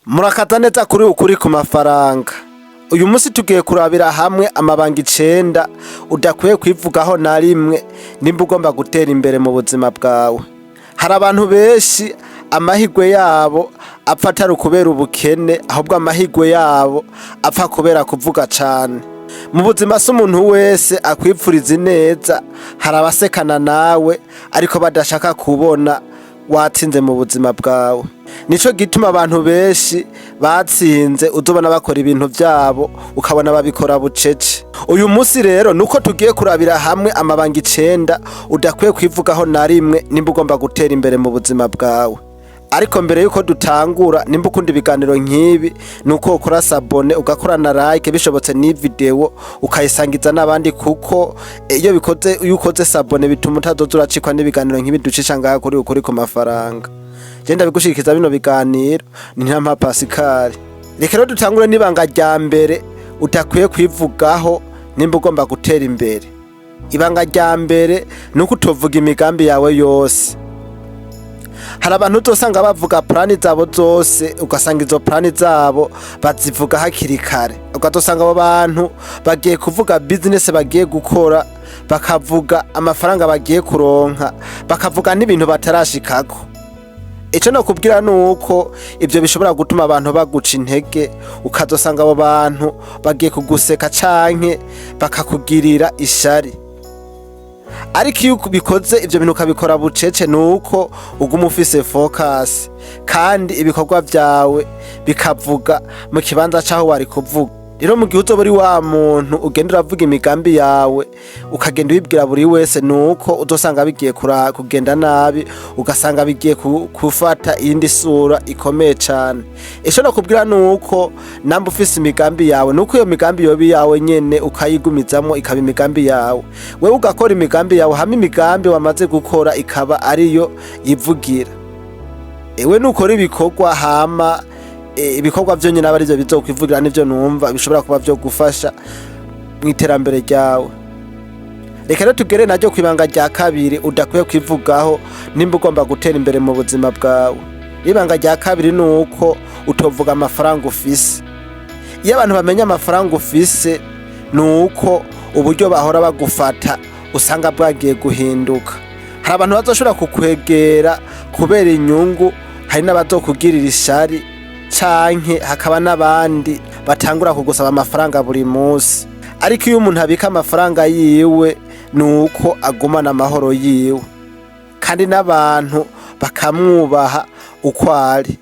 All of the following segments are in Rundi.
Murakaza neza kuri Ukuri ku Mafaranga. Uyu munsi tugiye kurabira hamwe amabanga 9 udakwiye kwivugaho na rimwe nimba ugomba gutera imbere mu buzima bwawe. Hari abantu benshi amahirwe yabo apfa atari ukubera ubukene, ahubwo amahirwe yabo apfa kubera kuvuga cane. Mu buzima si umuntu wese akwipfuriza ineza, hari abasekana nawe ariko badashaka kubona watsinze mu buzima bwawe. Nico gituma abantu benshi batsinze uzobona bakora ibintu vyabo ukabona babikora bucece. Uyu munsi rero nuko tugiye kurabira hamwe amabanga 9 udakwiye kwivugaho na rimwe nimba ugomba gutera imbere mu buzima bwawe. Ariko mbere yuko dutangura, nimba ukunda ibiganiro nk'ibi, nuko ukora s'abonner, ugakora na like, bishobotse ni video ukayisangiza n'abandi, kuko iyo bikoze, iyo ukoze s'abonner bituma utazoza uracikwa n'ibiganiro nk'ibi ducisha ngaha kuri Ukuri ku Mafaranga. Je ndabigushikiza bino biganiro ni Ntampa Pascal. Reka rero dutangure n'ibanga rya mbere udakwiye kwivugaho nimba ugomba gutera imbere. Ibanga rya mbere nuko utovuga imigambi yawe yose. Hari abantu uzosanga bavuga plan zabo zose, ugasanga izo plan zabo bazivuga hakiri kare, ukazosanga abo bantu bagiye kuvuga business bagiye gukora, bakavuga amafaranga bagiye kuronka, bakavuga n'ibintu batarashikako. Ico nokubwira nuko ivyo bishobora gutuma abantu baguca intege, ukazosanga abo bantu bagiye kuguseka canke bakakugirira ishari. Ariko iyo ubikoze ivyo bintu ukabikora bucece, nuko uguma ufise focus kandi ibikorwa vyawe bikavuga mu kibanza c'aho wari kuvuga. Rero mu gihe uzoba uri wa muntu ugenda uravuga imigambi yawe, ukagenda ubibwira buri wese, nuko uzosanga bigiye kugenda nabi, ugasanga bigiye gufata iyindi sura ikomeye cane. Ico nokubwira nuko namba ufise imigambi yawe, nuko iyo migambi yoba iyawe nyene, ukayigumizamwo ikaba imigambi yawe, wewe ugakora imigambi yawe, hamwe imigambi wamaze gukora ikaba ariyo yivugira. Ewe nukora ibikorwa, hama ibikorwa vyonyene aba arivyo bizokwivugira, nivyo numva bishobora kuba vyo gufasha mu iterambere ryawe. Reka rero tugere naryo kw'ibanga rya kabiri udakwiye kwivugaho nimba ugomba gutera imbere mu buzima bwawe. Ibanga rya kabiri ni uko utovuga amafaranga ufise. Iyo abantu bamenya amafaranga ufise, ni uko uburyo bahora bagufata usanga bwagiye guhinduka. Hari abantu bazoshobora kukwegera kubera inyungu, hari n'abazokugirira ishari, canke hakaba n'abandi batangura kugusaba amafaranga buri munsi. Ariko iyo umuntu abika amafaranga yiwe, ni uko agumana amahoro yiwe kandi n'abantu bakamwubaha uko ari.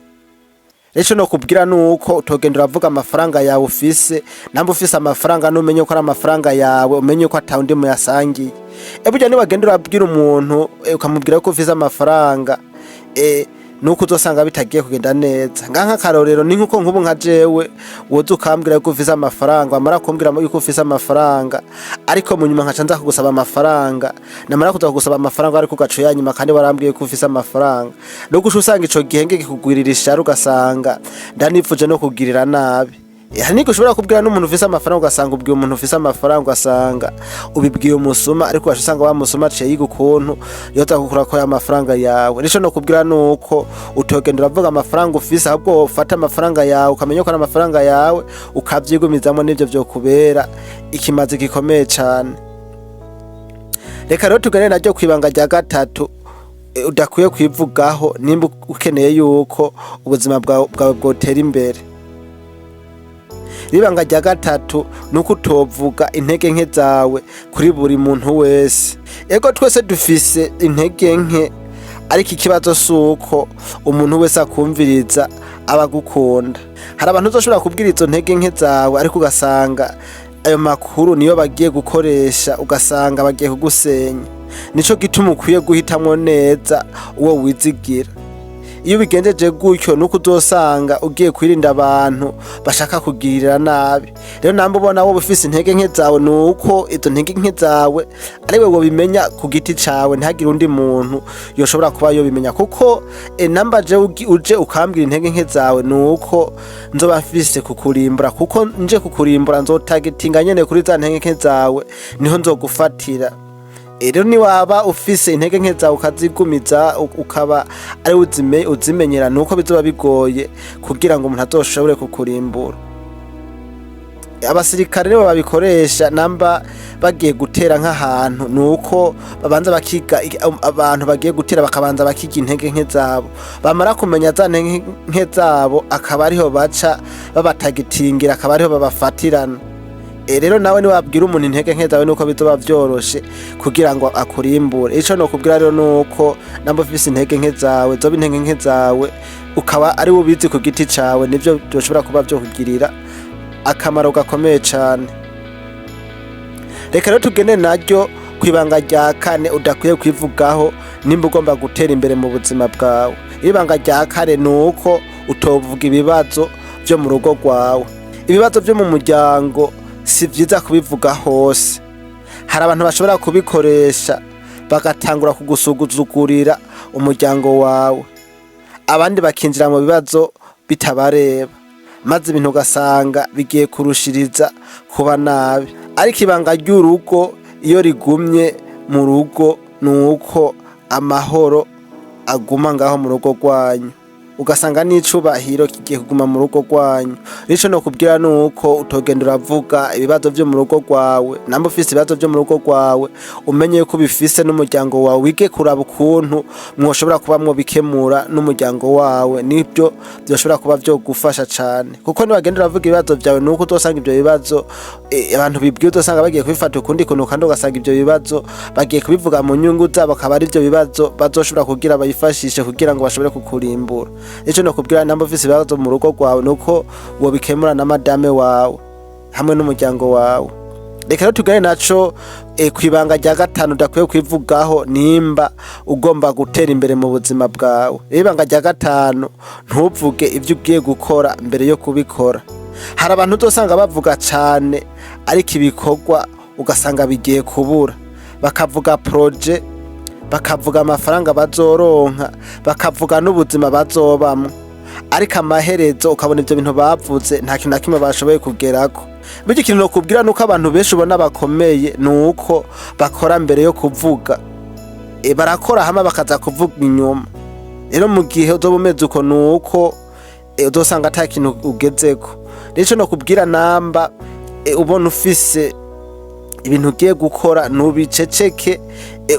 Rero no kubwira nuko utogenda uravuga amafaranga yawe ufise. Namba ufise amafaranga, numenye ko ari amafaranga yawe, umenye ko ata wundi muyasangiye. Burya niwagenda urabwira umuntu, ukamubwira ko ufise amafaranga, nuko uzosanga bitagiye kugenda neza. Nga nk'akarorero ni nkuko nkubu nka jewe woza ukambwira ko ufise amafaranga, wamara kumbwira yuko ufise amafaranga, ariko mu nyuma nkaca nza kugusaba amafaranga, namara kuza kugusaba amafaranga ariko ugaca uyanyima kandi warambwiye ko ufise amafaranga, nuko uca usanga ico gihe ngiye kukugwirira ishari, ugasanga ndanifuje no kugirira nabi. Hari n'igihe ushobora kubwira n'umuntu ufise amafaranga, ugasanga ubwiye umuntu ufise amafaranga, ugasanga ubibwiye umusuma, ariko ugaca usanga wa musuma aciye yiga ukuntu yoza gukurako ya mafaranga yawe. Nico nokubwira nuko utogenda uravuga amafaranga ufise, ahubwo ufata amafaranga yawe, ukamenya ko ari amafaranga yawe, ukavyigumizamwo, n'ivyo vyokubera ikimazi gikomeye cane. Reka rero tugane naryo kw'ibanga rya gatatu udakwiye kwivugaho nimba ukeneye yuko ubuzima bwawe bwotera imbere. Ibanga rya gatatu nuko utovuga intege nke zawe kuri buri muntu wese. Ego, twese dufise intege nke, ariko ikibazo si uko umuntu wese akumviriza aba agukunda. Hari abantu uzoshobora kubwira izo ntege nke zawe, ariko ugasanga ayo makuru niyo bagiye gukoresha, ugasanga bagiye kugusenya. Nico gituma ukwiye guhitamwo neza uwo wizigira. Iyo ubigenjeje gutyo, nuko uzosanga ugiye kwirinda abantu bashaka kugirira nabi. Rero namba ubona wowe ufise intege nke zawe, nuko izo ntege nke zawe ari wewe wobimenya ku giti cawe, ntihagire undi muntu yoshobora kuba yobimenya, kuko namba jewe uje ukambwira intege nke zawe, nuko nzoba mfise kukurimbura, kuko nje kukurimbura nzotagitinga nyene kuri za ntege nke zawe, niho nzogufatira. Rero niwaba ufise intege nke zawe ukazigumiza, ukaba ari uzimenyera, nuko bizoba bigoye kugira ngo umuntu azoshobore kukurimbura. Abasirikare nibo babikoresha namba bagiye gutera nk'ahantu, nuko babanza bakiga abantu bagiye gutera, bakabanza bakiga intege nke zabo. Bamara kumenya za ntege nke zabo, akaba ariho baca babatagitingira, akaba ariho babafatirana. Rero nawe niwabwira umuntu intege nke zawe, nuko bizoba vyoroshe kugira ngo akurimbure. Ico nokubwira rero nuko namba ufise intege nke zawe, zoba intege nke zawe, ukaba ari ubizi ku giti cawe, nivyo vyoshobora kuba vyokugirira akamaro gakomeye cane. Reka rero tugende naryo kw'ibanga rya kane udakwiye kwivugaho nimba ugomba gutera imbere mu buzima bwawe. Ibanga rya kane ni uko utovuga ibibazo vyo mu rugo rwawe. Ibibazo vyo mu muryango si vyiza kubivuga hose. Hari abantu bashobora kubikoresha bagatangura kugusuzugurira umuryango wawe, abandi bakinjira mu bibazo bitabareba, maze ibintu ugasanga bigiye kurushiriza kuba nabi. Ariko ibanga ry'urugo iyo rigumye mu rugo, ni uko amahoro aguma ngaho mu rugo rwanyu, ugasanga n'icubahiro kigiye kuguma mu rugo rwanyu. Ico nokubwira ni uko utogenda uravuga ibibazo vyo mu rugo rwawe. Namba ufise ibibazo vyo mu rugo rwawe, umenye yuko ubifise n'umuryango wawe, wige kuraba ukuntu mwoshobora kuba mwobikemura n'umuryango wawe. Nibyo vyoshobora kuba vyogufasha cane, kuko niwagenda uravuga ibibazo vyawe, nuko uzosanga ivyo bibazo abantu bibwiye, uzosanga bagiye kubifata ukundi kuntu, kandi ugasanga ivyo bibazo bagiye kubivuga mu nyungu zabo, akaba ari ivyo bibazo bazoshobora kugira bayifashishe kugira ngo bashobore kukurimbura. Ico nokubwira, namba ufise ibibazo mu rugo rwawe, nuko wobikemura na madame wawe hamwe n'umuryango wawe. Reka rero tugane naco kw'ibanga rya gatanu udakwiye kwivugaho nimba ugomba gutera imbere mu buzima bwawe. Ibanga rya gatanu: ntuvuge ivyo ugiye gukora mbere yo kubikora. Hari abantu uzosanga bavuga cane, ariko ibikorwa ugasanga bigiye kubura. Bakavuga projet, bakavuga amafaranga bazoronka, bakavuga n'ubuzima bazobamwo, ariko amaherezo ukabona ivyo bintu bavuze nta kintu na kimwe bashoboye kugerako. Burya ikintu nokubwira nuko abantu benshi ubona bakomeye, nuko bakora mbere yo kuvuga. Barakora hama bakaza kuvuga inyuma. Rero mu gihe uzoba umeze uko, nuko uzosanga ata kintu ugezeko. Rero ico nokubwira, namba ubona ufise ibintu ugiye gukora, ntubiceceke,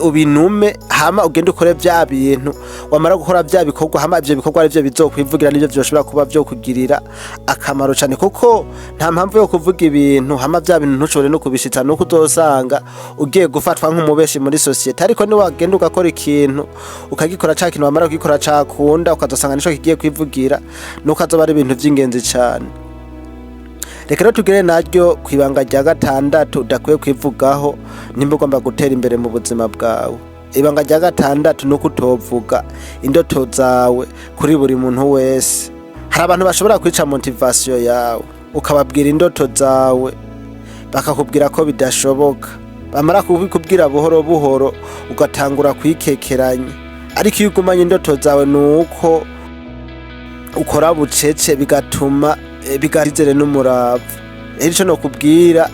ubinume, hama ugende ukore vya bintu. Wamara gukora vya bikorwa, hama ivyo bikorwa arivyo bizokwivugira, nivyo vyoshobora kuba vyokugirira akamaro cane, kuko nta mpamvu yo kuvuga ibintu hama vya bintu ntushobore no kubishitsa, nuko uzosanga ugiye gufatwa nk'umubeshi muri sosiyete. Ariko niwagenda ugakora ikintu, ukagikora ca kintu, wamara kugikora cakunda, ukazosanga nico kigiye kwivugira, nuko azoba ari ibintu vy'ingenzi cane. Reka rero tugere naryo kw'ibanga rya gatandatu udakwiye kwivugaho nimba ugomba gutera imbere mu buzima bwawe. Ibanga rya gatandatu nuko utovuga indoto zawe kuri buri muntu wese. Hari abantu bashobora kwica motivation yawe. Ukababwira indoto zawe, bakakubwira ko bidashoboka. Bamara kubikubwira buhoro buhoro, ugatangura kwikekeranya. Ariko iyo ugumanye indoto zawe, nuko ukora bucece, bigatuma bigizere n'umurava. Rero ico nokubwira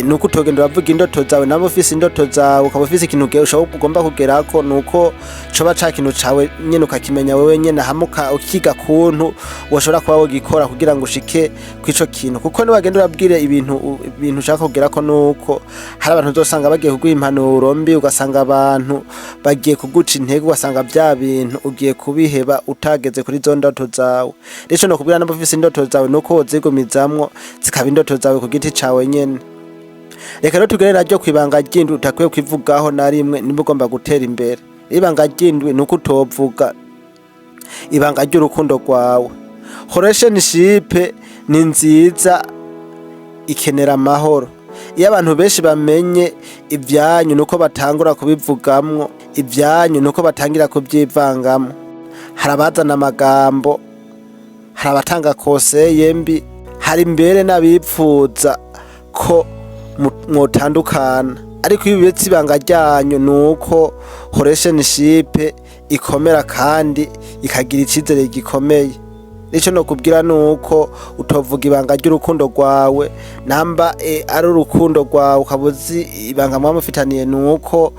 nuko utogenda uravuga indoto zawe. Namba ufise indoto zawe, ukaba ufise ikintu ugomba kugerako, nuko coba ca kintu cawe nyene, ukakimenya wewe nyene, hama ukiga kuntu woshobora kuba wogikora kugira ngo ushike kw'ico kintu. Kuko niwagenda urabwira ibintu ushaka kugerako, nuko hari abantu uzosanga bagiye kuguha impanuro mbi, ugasanga abantu bagiye kuguca intege, ugasanga vya bintu ugiye kubiheba utageze kuri zo ndoto zawe. Rero ico nokubwira, namba ufise indoto zawe, nuko wozigumizamwo, zikaba indoto zawe ku giti cawe nyene. Reka rero tugere naryo kw'ibanga ry'indwi utakwiye kwivugaho na rimwe nimba ugomba gutera imbere. Ibanga ry'indwi nuko utovuga ibanga ry'urukundo rwawe. Relationship ni nziza, ikenera amahoro. Iyo abantu benshi bamenye ivyanyu, nuko batangura kubivugamwo ivyanyu, nuko batangira kubyivangamwo. Hari abazana amagambo, hari abatanga conseils mbi, hari mbere n'abipfuza ko mwotandukana. Ariko iyo ubitse ibanga ryanyu, nuko relationship ikomera kandi ikagira icizere gikomeye. Ico nokubwira nuko utovuga ibanga ry'urukundo rwawe. Namba ari urukundo rwawe, ukaba uzi ibanga muba mufitaniye, nuko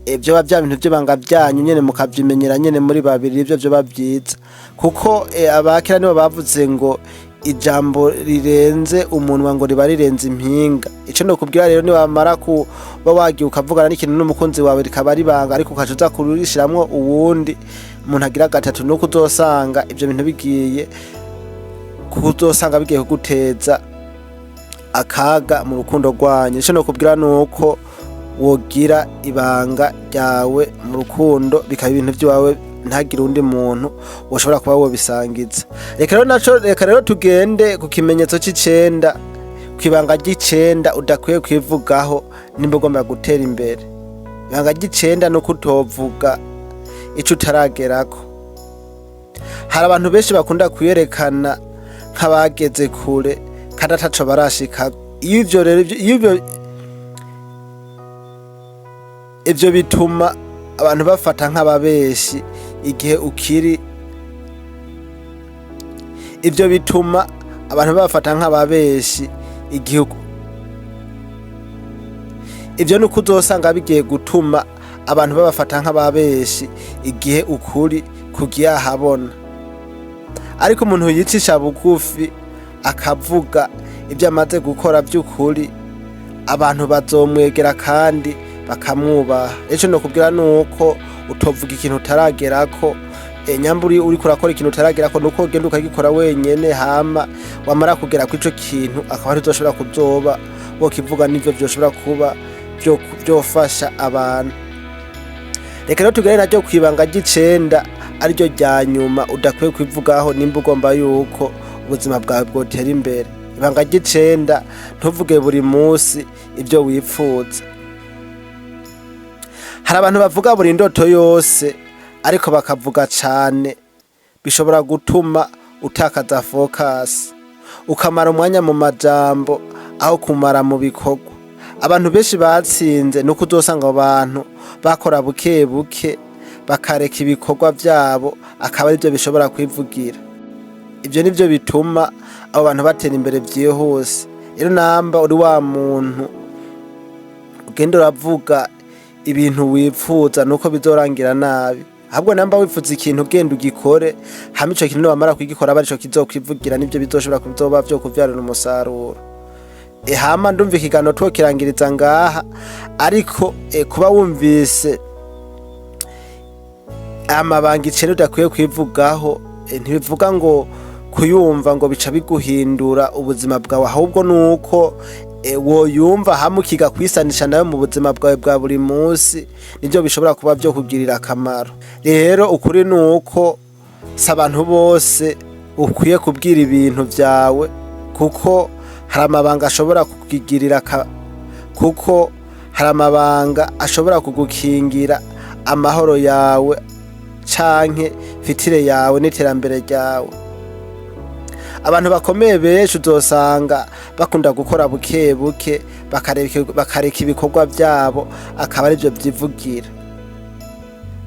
vyoba vya bintu vy'ibanga vyanyu nyene, mukavyimenyera nyene muri babiri, ivyo vyoba vyiza, kuko abakera nibo bavuze ngo ijambo rirenze umunwa ngo riba rirenze impinga. Ico nokubwira rero, niwamara kuba wagiye ukavugana n'ikintu n'umukunzi wawe, rikaba ribanga, ariko ukaca uza kurishiramwo uwundi umuntu agira gatatu, nuko uzosanga ivyo bintu bigiye kuguteza akaga mu rukundo rwanyu. Ico nokubwira nuko wogira ibanga ryawe mu rukundo, bikaba ibintu vyawe, ntagire uwundi muntu woshobora kuba wobisangiza. Reka rero tugende ku kimenyetso c'icenda, kw'ibanga ry'icenda udakwiye kwivugaho nimba ugomba gutera imbere. Ibanga ry'icenda nuko utovuga ico utaragerako. Hari abantu benshi bakunda kwiyerekana nk'abageze kure kandi ataco barashikako. Iyo ivyo rero iyo ivyo bituma abantu bafata nk'ababeshi igihe ukiri ivyo bituma abantu bafata nk'ababeshi igihe ivyo nuko uzosanga bigiye gutuma abantu babafata nk'ababeshi igihe ukuri kugiye ahabona. Ariko umuntu yicisha bugufi, akavuga ibyo amaze gukora by'ukuri, abantu bazomwegera kandi bakamwubaha. Ico nokubwira nuko utovuga ikintu utaragerako. Nyamba uriko urakora ikintu utaragerako, nuko ugenda ukagikora wenyene, hama wamara kugera kw'ico kintu, akaba ari uzoshobora kuzoba wokivuga, n'ivyo vyoshobora kuba vyofasha abantu. Reka rero tugere naryo kw'ibanga ry'icenda, ariryo rya nyuma udakwiye kwivugaho nimba ugomba yuko ubuzima bwawe bwotera imbere. Ibanga ry'icenda: ntuvuge buri munsi ibyo wipfuza. Hari abantu bavuga buri ndoto yose, ariko bakavuga cane. Bishobora gutuma utakaza focus, ukamara umwanya mu majambo aho kumara mu bikorwa. Abantu benshi batsinze, nuko uzosanga abo bantu bakora buke buke, bakareka ibikorwa vyabo akaba arivyo bishobora kwivugira. Ivyo nivyo bituma abo bantu batera imbere vyihuse. Rero namba uri wa muntu ugenda uravuga ibintu wipfuza, nuko bizorangira nabi. Ahubwo namba wifuza ikintu, ugenda ugikore, hama ico kintu niwamara kugikora, aba arico kizokwivugira, nivyo bizoshobora kuzoba vyokuvyarira umusaruro. Hama ndumva ikiganiro twokirangiriza ngaha, ariko kuba wumvise amabanga icenda udakwiye kwivugaho, ntibivuga ngo kuyumva ngo bica biguhindura ubuzima bwawe, ahubwo nuko woyumva, hamwe ukiga kwisanisha nayo mu buzima bwawe bwa buri munsi, nivyo bishobora kuba vyo kugirira akamaro. Rero ukuri nuko si abantu bose ukwiye kubwira ibintu vyawe, kuko hari amabanga ashobora kugukingira amahoro yawe canke future yawe n'iterambere ryawe. Abantu bakomeye benshi uzosanga bakunda gukora buke buke, bakareka ibikorwa vyabo akaba arivyo vyivugira.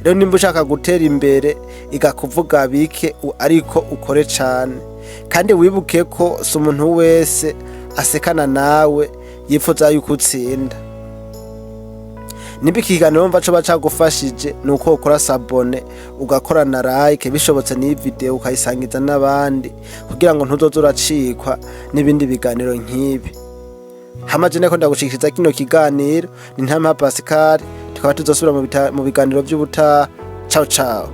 Rero nimba ushaka gutera imbere, iga kuvuga bike ariko ukore cane. Kandi wibuke ko si umuntu wese asekana nawe yifuza yuko utsinda. Nimba iki kiganiro wumva coba cagufashije, nuko ukora s'abonner, ugakora na like, bishobotse n'iyi video ukayisangiza n'abandi, kugira ngo ntuzoze uracikwa n'ibindi biganiro nk'ibi. Hama je nako ndagushikiriza kino kiganiro ni Ntampa Pascal, tukaba tuzosubira mu biganiro vy'ubutaha. Ciao ciao.